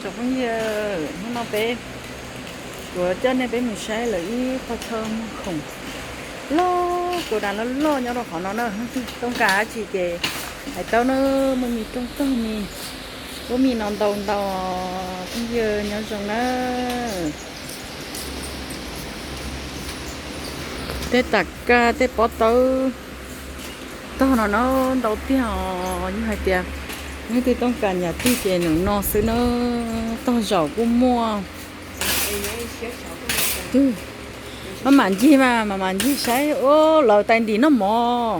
Tsoom phooj ywg, hnub no peb yuav coj nej peb mus saib lawv ib qho chaw muag khoom loj, kaus das loj loj nyob rau qhov no na. Hnub twg tooj kas dab tsi ces hais tau na, muaj mis rooj tog, mis ub mis no ntau ntau. Phooj ywg nyob zoo na. Tej tas kaj, tej pob tawb tog no na ntau tiag os. Yog hais tias leej twg tooj kas nyam tig ces nws no xwb na. Tog zaum kuj muaj. Maj mam ncig mas, maj mam ncig saib. Ub, lawv tais ntim noj mov.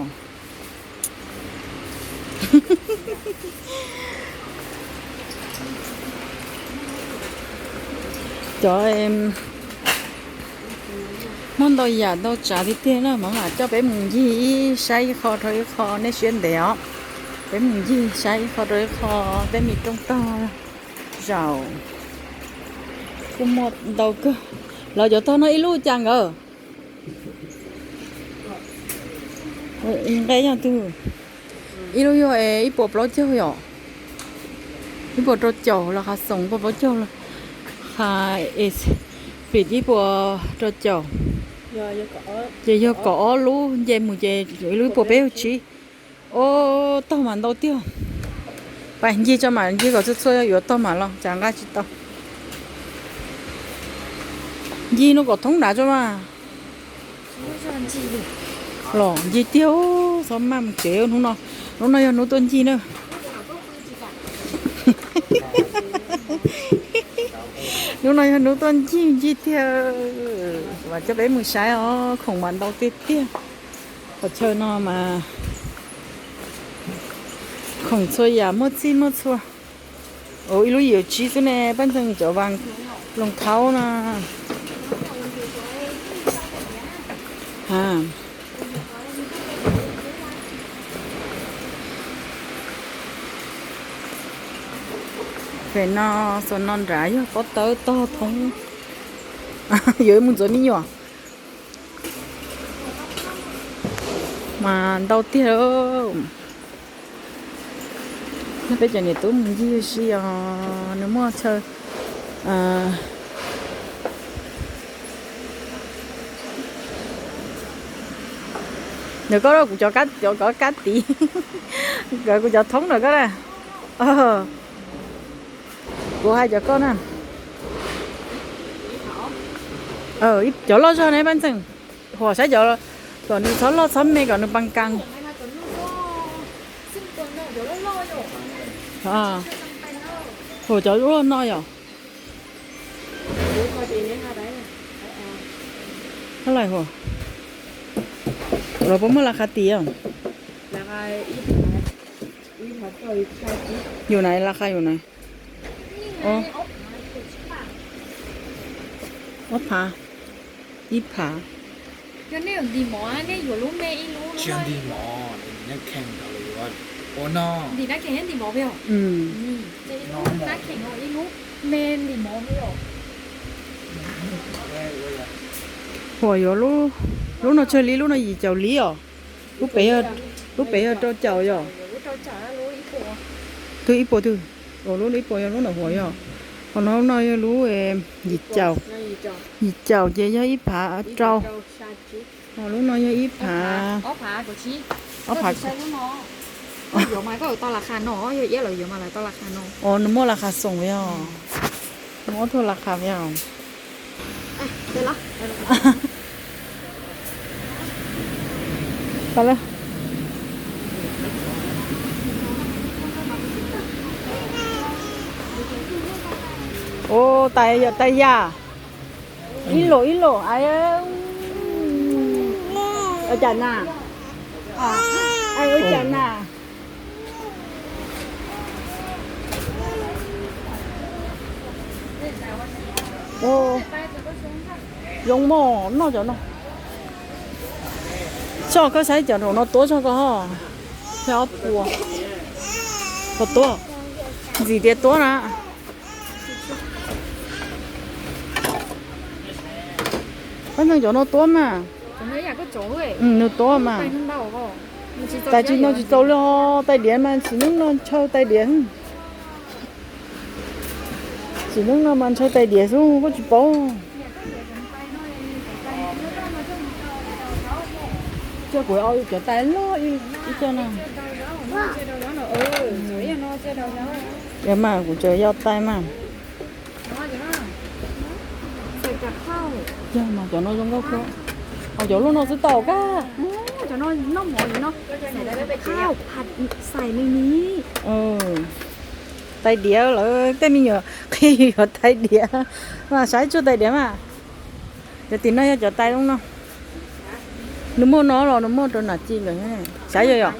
Cov muaj ntau yam ntau tsav tiag tiag na, mam mam coj peb mus ncig ib saib ib qho rau ib qho, nej siab ntev os. Peb mus ncig saib ib qho rau ib qho, tej mis rooj tog zaum kuj muaj ntau kawg. Lawv cov tog no ib lub cas nkawd? Nqe yog twg? Ib lub yog ib puas plaub caug yom? Ib puas rau caum los qhas xoom ib puas plaub caug los qhas es pim ib puas rau caum. Ces yog kaum ob lub nce mus ces ib lub ib puas peb caug tsib. Ub, tog mas ntau tiag. Pais ncig tso mam ncig kom txhua txhua yuav tog mam los, tsam nqa tsis tau. Ncig no kom thoob nrad tso mas. Los ncig tiag, txhob maj mus tsev hnub no. Hnub no yog hnub tuaj ncig na. Hnub no yog hnub tuaj ncig, ncig tiag. Vam coj peb mus saib os, khoom mas ntau tiag tiag. Qhov chaw no mas khoom txhua yam muaj txhij muaj txhua. Ub, ib lub yim caum tsib xwb ne, pab ntxeeg cov vas loos thaub no. Pem no, xuas no nrad yog pob tawb tog thoob. Yuav mus ntxuav me nyuam. Mas ntau tiag. Peb cov niam tub mus ncig ua si os, nws muaj chaw. Ntawm koj kuv cov kab, cov kab tid, kuv cov thoob ntawm koj na. Kuv hais cov koj na. Cov loj zog ne pab ntxeeg. Huam saib cov kom nws txhob loj txhob me kom nws paa kas. Huam cov loj no yom. Los puas muaj las khas tim? Yus na, las khas yus na. Ob phav, ib phav. Huam yuav lub no tsawg li? Lub no yim caum li os. Lub pem, lub pem yog rau caum yom? Twg ib puas twg? Lub ib puas yog lub ntawm huam yom? Ho no, lub no yog lub yim caum. Yim caum ces yog ib phav rau. Ho lub no yog ib phav. Ob phav. Os, nws muaj las khas xoom yom? Muaj ob tug las khas yom? Ua tais yom, tais yam. Ib lus ib lus. Ua cas na? Ua cas na? Zoo mog, noj cov no. Tso koj saib cov no tuab tso koj ho. Saib ob puas. Koj tuab. Ntxim tias tuab na. Pab ntxeeg cov no tuab mas. Nws tuab mas. Tais tsis no tsis txaus li os, tais diav mas tsis nyob no ntshaw tais diav. Tsis, hnub no mas ntshai tais diav xwb koj tsis paub. Coj kuv ua cov tais loj ib co no. Yog mas kuv tseem yog tais mas. Yog mas cov no zoo nkauj kawg. Hos cov lub no xwb tau kag. Tais diav lawv tej me nyuam qhia yus yuav tais diav mas saib tsuag tais diav mas. Cov tim no yog cov tais lub no. Nws muaj no los nws muaj rau nam ci nkawd xav yog yom.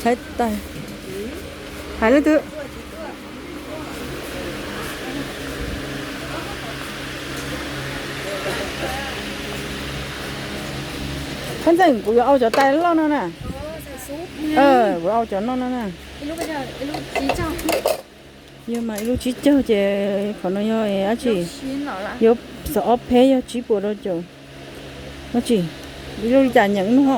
Saib tais. Hais leej twg? Pab ntxeeg, kuv yuav au cov tais loj no na. Kuv au cov no no na. Yog mas ib lub tsib caug ces qhov no yog dab tsi? Yog ob peb yog tsib puas rau caum. Dab tsi? Ib lub li cas nyeem ib lub ho?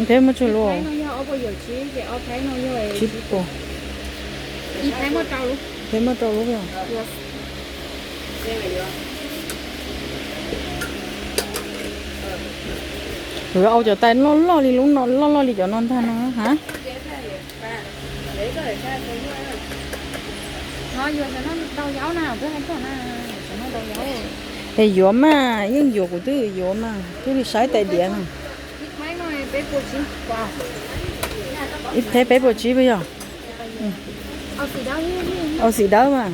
Peb muab tseg lub. Tsib puas. Peb muab rau lub. Kuv yuav au cov tais loj loj li lub no, loj loj li cov no ntag no ha. Es yuav mas, yeej yuav, kuv twb yuav mas, twb li saib tais diav no. Ib peb, peb puas tsib puas yog? Au xim dawb mas.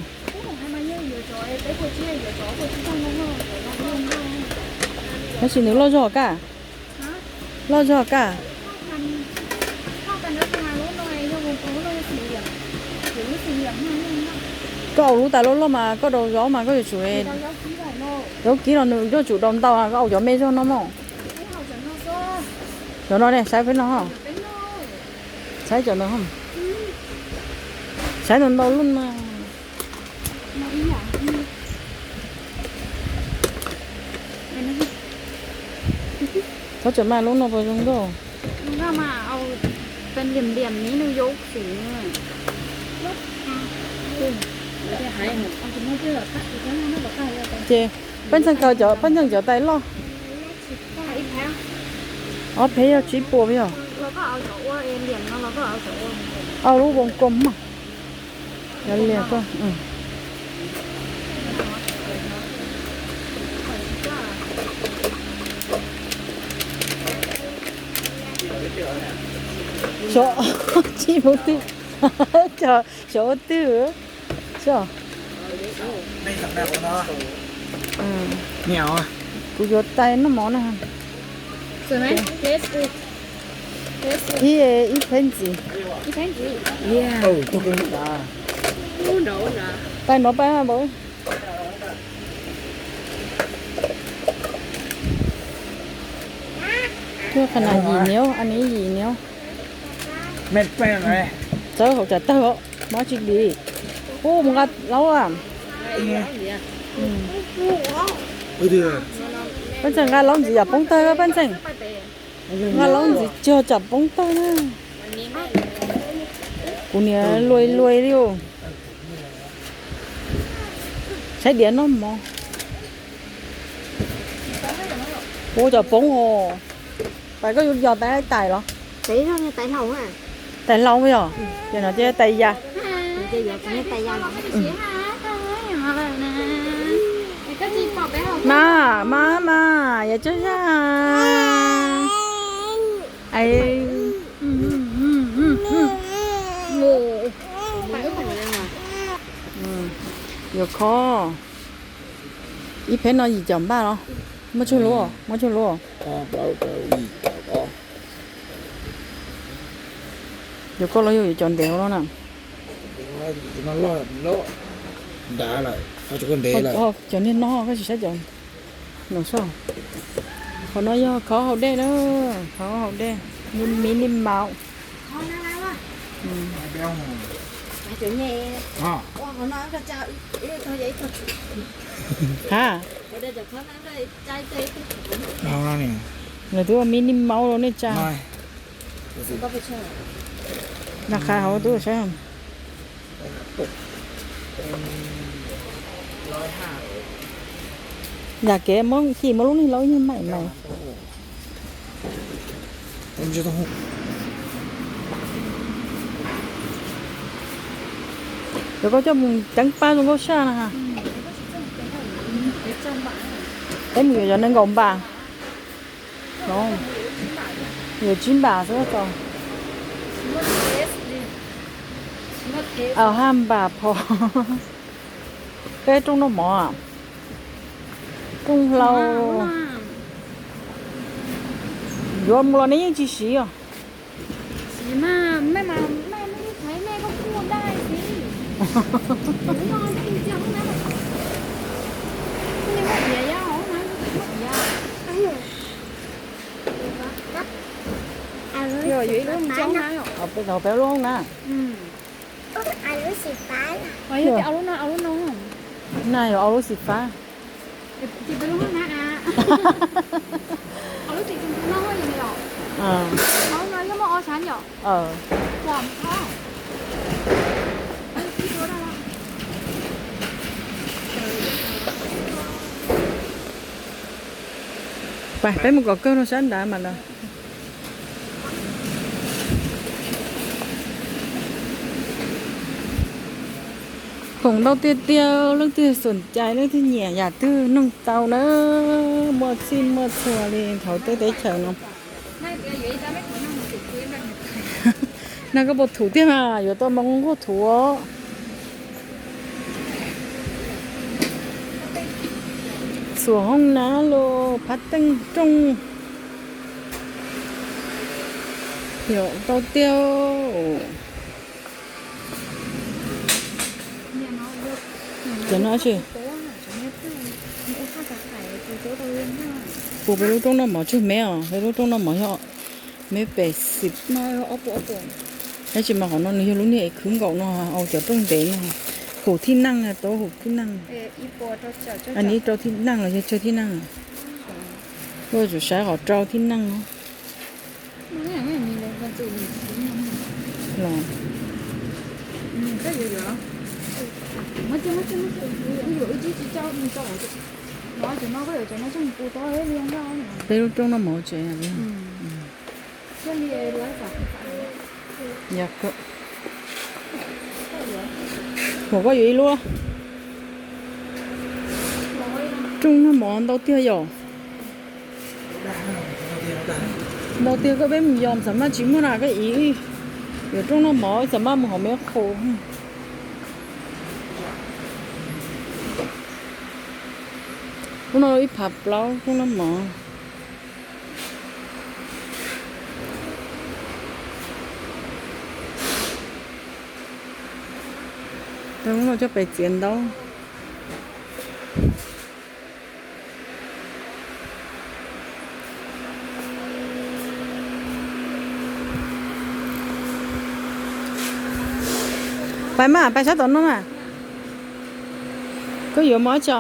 Tab sis nws loj zog kaj. Loj zog kaj. Koj au lub tais loj loj mas koj rau zaub mas koj yuav tsum, zaub kib los nws yuav tsum rau ntau, koj au cov me zog no mog. Cov no ne, saib peb no. Saib cov no. Saib ntau ntau lub mas. Txhob tseem mas lub no puas zoo nkauj. Ces pab ntxeeg, pab ntxeeg cov tais loj. Ob peb yog tsib puas yog? Au lub voo koo mog. Cov liam koj. Xyov, tsis mus twg. Xyov ua twg. Xyov. Kuv yuav tais noj mov na. Ib, ib pheeb ntxiv. Tais no pab npaum. Qhov no yim niab, a ni yim niab. Txawb hauv tsam tawg os, mob tsis dim. Ub, mus nqa laub a. Pab ntxeeg nqa laub ntxiv yam poob tawg, pab ntxeeg. Nqa laub ntxiv tsuag tsam poob tawg na. Kuv niam luaj luaj li. Saib diav noj mov. Ua cov poob os. Pais koj yuav yog tais tais los? Tais hlau yog? Ces no ces tais ya. Mas, mas, mas, yog tsaug zog. Yuav kho. Ib pheeb no yim caum npaj los? Muaj tsawg lub? Muaj tsawg lub? Yuav koj los yog yuav cov ntev no na? Cov niag no koj tsis saib cov no soj. Qhov no yog khov haus dej na, khov haus dej, miv ni maum. Ha, lawv twb ua mini mall los nej tsa. Naj qha hauv twb saib. Yam kev muab ci muab lub neej laub yeej maim mas. Cov koj coj mus ceev pab zoo nkauj saj na ha. Peb mus yuav cov nees nkaum npam. Yuav tsib npam xwb tau. Au ha npam phom. Peb rooj noj mov, rooj hlau. Yuav mus los nej yeej tsis siv os. Yuav ib lub coob na, peb lub na. Naj yog ob lub xim fab. Pais, peb mus kom kawg rau sab nrad mas lawm. Khoom ntau tiag tiag, leej twg xom cai, leej twg nyiam yam twg noog tau na. Muaj txhij muaj txhua li thaum tej teb chaws no. Naj koj puas thum tiag mas yuav tau moo nkuaj thum os. Xuam hoob nab los phab teej rooj. Yog tau tiag. Cov no tsis pub peb lub rooj noj mov tseg me os, peb lub rooj noj mov yog me pem xim. Tab sis mas qhov no nws yog lub niag es khwv nkaus no, au cov rooj ntev no. Hum thij neej, tau hum thij neej. Ib puas rau thij neej los yog tsawg thij neej? Kuj tsum saib qhov rau thij neej no. Los. Peb lub rooj noj mov tsev. Yog koj, koj yuav ib lub. Rooj noj mov ntau tiag yom. Ntau tiag koj, peb mus yos xam maj tsis muaj na koj iv. Yuav rooj noj mov xam maj mus hauv me qhus. Lub no ib phav plaub rooj noj mov. Lub no coj pes txiav ntaub. Pais mas, pais sab tom no mas. Koj yuav mov tso.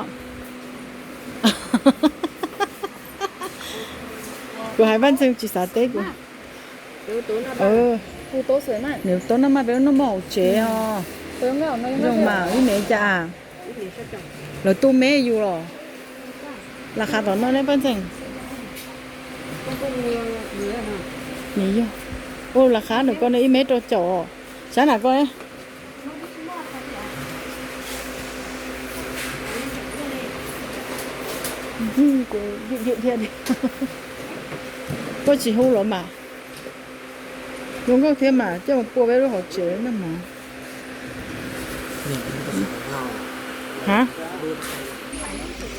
Kuv hais Paj Ntxeeg tsis xav teb kuv. Nws tau noj mas peb noj mov hauv tsev os. Zoo mas ib me cas. Lawv tu me yus los. Laj qhav tom no ne Paj Ntxeeg. Nws yog, ua laj qhav nws ko nws ib mev rau caum. Sab nram ko. Kuv ywm thiab. Koj tsis hu los mas. Zoo nkauj thiab mas coj mus pua peb lub hauv tsev noj mov. Ha,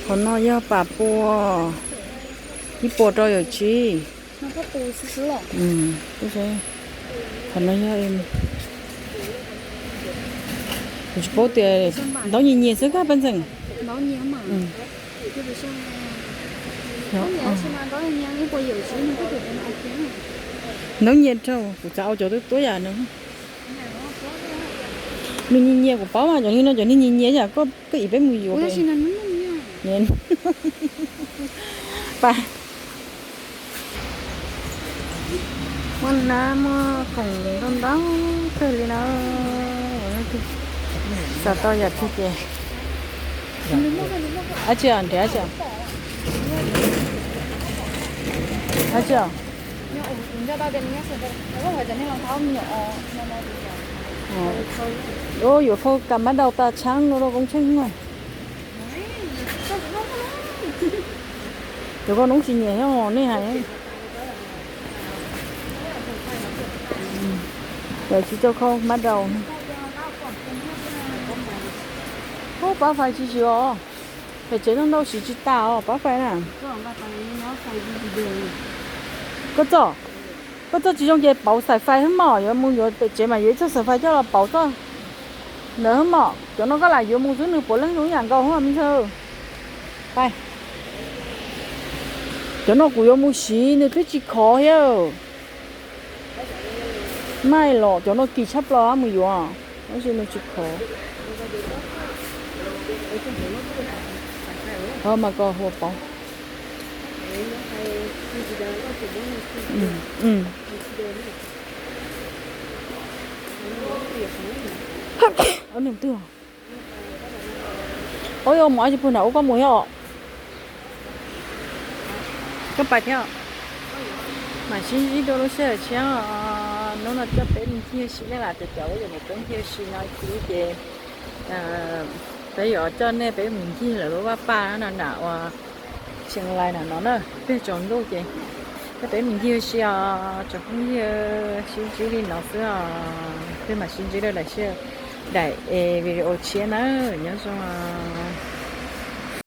qhov no yog pam pua, ib puas rau yawm tsib. Qhov no yog, kuv tsis paub tias ntaub nyias nyias xwb kab Paj Ntxeeg. Ntaub nyias rau, kuv xav au cov tuab tuab yam no. Nws nyias nyias kuv paub mas, cov niag no cov niag nyias nyias yom, koj ib peb mus yuav. Pas, muaj nab muaj khoom ntau ntau kawg li na. Xav tau yam twg ces. Dab tsi os, nrhiav dab tsi os? Dab tsi os? Yuav khau kam mab dau tas tshaab no rau koob tsheej na. Cov koj noob tsis nyiam thiab nej hais. Lawv tsis tau khau mab dau. Ub, pab fais tsis siv os. Pem tsev ntau ntau siv tsis tas os pab fais na. Koj txoj, koj txoj tsis zoo ces pauv xaim fais hwb mog, yuav mus yuav pem tsev mas yuav ib txoj xaim fais coj los pauv txoj ntawd hwb mog. Cov no koj lam yuav mus xwb nws puav leej zoo ib yam nkaus hwb me ntxhais. Cov no kuv yuav mus siv nws twb tsis khov thiab. Naj los cov no kim tshaj plaws mus yuav, tab sis nws tsis khov. Mas koj hu pauv. Ob nws twg? Ub, yuav mus ob tsis pug nram ub koj mus thiab os. Koj pais thiab. Mam sib ntsib dua lub sij hawm tshiab. Hnub no coj peb mus ncig ua si nej lam caum caum ua yam niam tub ncig ua si no ib pliag ces peb yuav coj nej peb mus ncig lawv lub vaj paj no nram ua Tseem Lais nram no na, peb tsaus ntuj ces coj peb mus ncig ua si os tsoom phooj ywg, sib ntsib li no xwb os. Peb mam sib ntsib rau daim sij, daim video tshiab na, nyob zoo os.